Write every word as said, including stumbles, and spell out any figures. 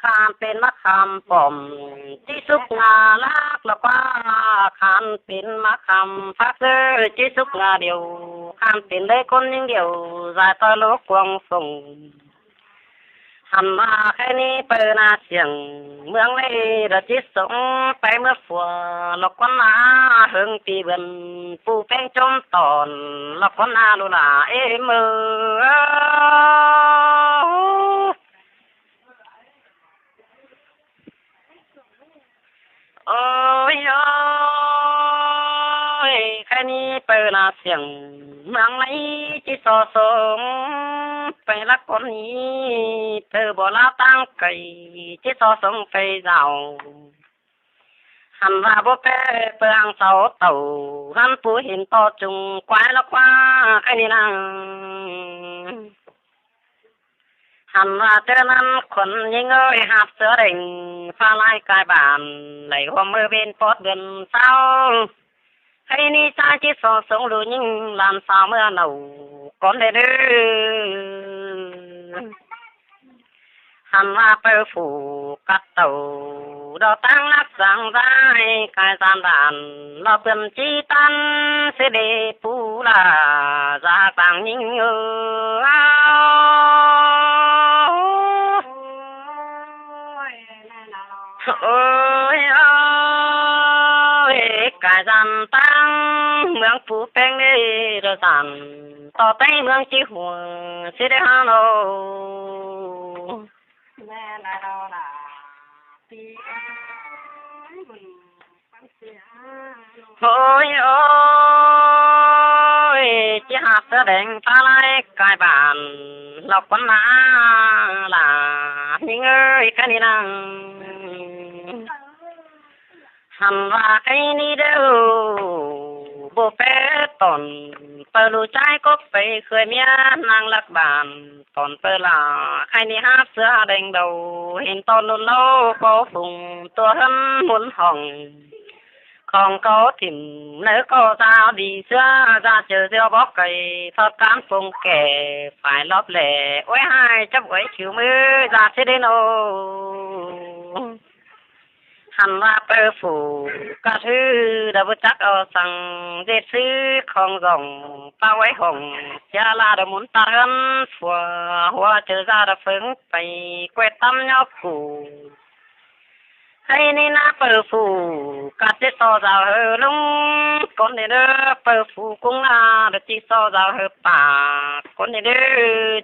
Khăn pên ꞌmá khăm pom, ꞌchí súc ngả lắc lỏ ꞌquá. Khăn pên ꞌmá khăm phák ꞌsớ, ꞌchí súc ngả điêu. Khăn pên đảy ꞌcốn ꞌnhính điêu, dại ꞌtoi ꞌlụk cuông sông. Hăn ꞌva khay ꞌnị ꞌpưa ná siêng, ꞌmướng ꞌlế đa ꞌchí sống pay ꞌmứa phua, lỏ ꞌcốn ná hưng pi bươn, ꞌpú ꞌpéng chốm tỏn, lỏ ꞌcốn ná ꞌlu lả ê ꞌmưa. Ôi ơi, khay ꞌnị ꞌpưa ná siêng, ꞌmướng ꞌlế ꞌchí so sống pay lắc ꞌcốn ꞌnị, ꞌpưa báu ꞌlạ ꞌtáng cay, ꞌchí so sống pay dảo. Hăn ꞌva báu ꞌpẹ ꞌpưa ꞌhăng sau tảu, hăn ꞌpú hên ꞌto chung quái lỏ ꞌquá khay ꞌnị ꞌnăng. Hăn ꞌva ꞌchớ ꞌnặn khuôn ꞌnhính ơi, ꞌhặp ꞌsứa đeng pha lai cai bản, đảy ꞌhuôm ꞌmưa ꞌvến pót bươn sáu. Khay ꞌnị ꞌchá ꞌchí so sống ꞌlu ꞌnhính ꞌlan sau ꞌmứa nảu, ꞌcốn đảy ꞌnớ. Hăn ꞌva ꞌpưa phủ cắt tảu, đo ꞌtáng lắc dáng dai cai dan đản, lỏ bươn ꞌchí ꞌtắn ꞌsứ đê ꞌpú lả dák dáng ꞌnhính ơ. Ôi ơi, cai dan ꞌtáng ꞌmướng ꞌpú ꞌpéng đê đa dản, ꞌto ꞌtếng ꞌmướng ꞌchí hua ꞌsứ đê hăn ơ. Ôi ơi, ꞌchí ꞌhặp ꞌsứa đeng pha lai cai bản, lỏ ꞌcốn ná lả ꞌnhính ơi khay ꞌnị ꞌnăng. Hăn ꞌva khay ꞌnị đaư, báu ꞌpẹ tỏn, ꞌpưa ꞌlụk ꞌchái cốc pay khơi ꞌmía ꞌnăng lắc bản, tỏn ꞌpưa lả khay ꞌnị ꞌhặp ꞌsứa đeng đầu, hên ꞌto ꞌnun ꞌlô có phung tua ꞌhướn ꞌmôn hỏng. Khong có thỉm ꞌnớ có dao đi ꞌsứa, da ꞌchớ ꞌdiu bók cay, thót cán phung kẻ phải lóp lẻ, uối hai chắp uối khiu ꞌmứ da ꞌsứ đê ꞌnô. Hăn ꞌva ꞌpưa phủ cắt ꞌhứ đa báu chắc au săng, ꞌdệt ꞌsứ khong dỏng ꞌpá uối hỏng, ꞌchá ꞌlạ đa ꞌmún ꞌtáng ꞌhướn phua, hua ꞌchớ da đa phớng pay quét ꞌtắm nhóp phủ. Khay ꞌnị ná ꞌpưa phủ cắt ꞌchí so dao ꞌhứ ꞌlống, ꞌcốn đảy ꞌnớ. ꞋPưa phủ ꞌcúng ná đa ꞌchí so dao ꞌhứ pả, ꞌcốn đảy ꞌnớ.